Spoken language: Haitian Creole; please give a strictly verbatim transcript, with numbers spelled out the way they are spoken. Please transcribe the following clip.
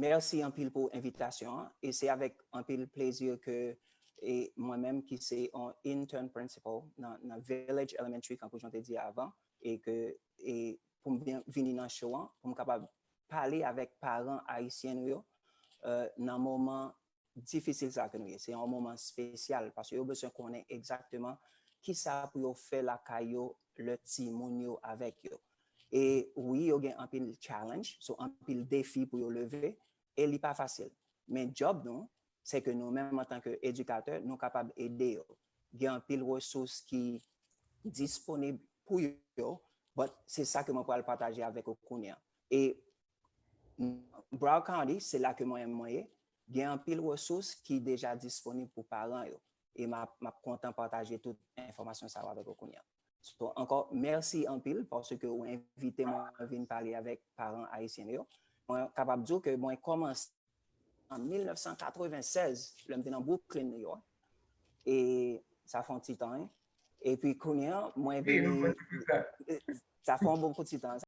mèsi anpil pou envitasyon an. E se avèk anpil plezi ke e mwen menm ki se yon intern principal nan, nan Village Elementary, kankou jan te di avan, e ke e pou m vin- vini nan show an, pou m kapab pale avèk paran ayisyen nou yo euh, nan moman difisil sa ke nou ye. Se yon moman espesyal paske yo bezwen konnen egzakteman kisa pou yo fè lakay yo lè timoun yo avèk yo. E wi, yo gen anpil challenge, so anpil defi pou yo leve, e li pa fasil. Men djòb nou, se ke nou menm antanke edikatè, nou kapab ede yo. Gen anpil resous ki disponib pou yo, but se sa ke mwen pral pataje avèk ou kounye a. E Broward County, se la ke mwen mwen ye, gen anpil resous ki deja disponib pou paran yo. E m ap, m ap kontan pataje tout enfòmasyon sa yo avèk ou kounye a. So, ankò, mèsi anpil paske ou envite mwen vin pale avèk paran ayisyen yo. Mwen kapab di w ke mwen kòmanse an mil nèf san katreven sèz, lè m te nan Brooklyn, New York. E sa fè yon ti tan, wi. Epi kounye a, mwen vini. Sa fè yon bon kou ti tan.